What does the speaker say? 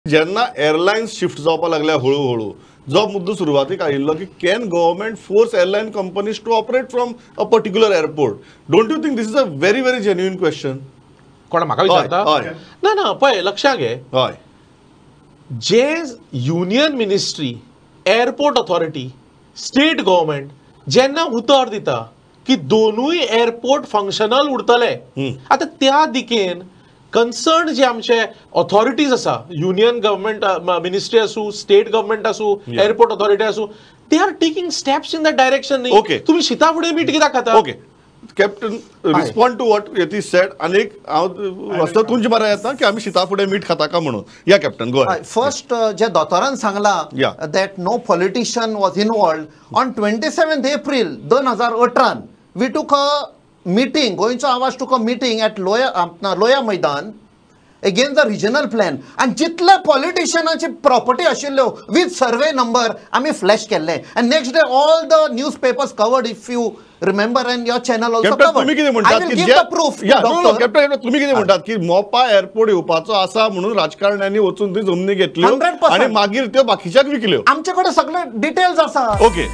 जेन्ना airlines shift जावपाक लागल्या हळू हळू, जो मुद्दो सुरवातीक आयिल्लो की can government force airline companies to operate from a particular airport, don't you think this is a very very genuine question? कोण म्हाका विचारता? ना ना, पळय लक्षात घे, हय, जे union ministry, airport authority, state government जेन्ना उतर दिता की दोनूय एअरपोर्ट फंक्शनल उरतले, आतां त्या दिकेन कन्सर्न जे आमचे ऑथॉरिटीज आसा, युनियन गव्हर्मेंट मिनिस्ट्री आसूं, स्टेट गव्हर्मेंट आसूं, एअरपोर्ट ऑथॉरिटी आसूं, they are taking steps in that direction. न्ही तुमी शिता फुडें मीठ कित्याक खाता? Okay captain, respond to what Yati said. आनी हांव वास्तव तुमचे बरें येता की आमी शिता फुडें मीठ खाता का म्हणून. या कॅप्टन, गो. फर्स्ट जे दोतोरान सांगला that no politician was involved, on 27 April 2018 we took a meeting, गोंयचो Awaaz took a meeting at Loya Maidan against the regional plan, आनी जितले पॉलिटिशियनाची प्रॉपर्टी आशिल्ल्यो विथ सर्वे नंबर आमी फ्लॅश केल्ले, and next day all the newspapers covered, if you remember, and your channel also covered. तुम्ही कितें म्हणटात captain, तुम्ही कितें म्हणटात की मोपा एअरपोर्ट येवपाचो आसा म्हणून राजकारण्यांनी वचून ती जमनी घेतल्यो आनी मागीर त्यो बाकीच्याक विकल्यो? आमचे कडेन सगळे डिटेल्स आसा. ओके.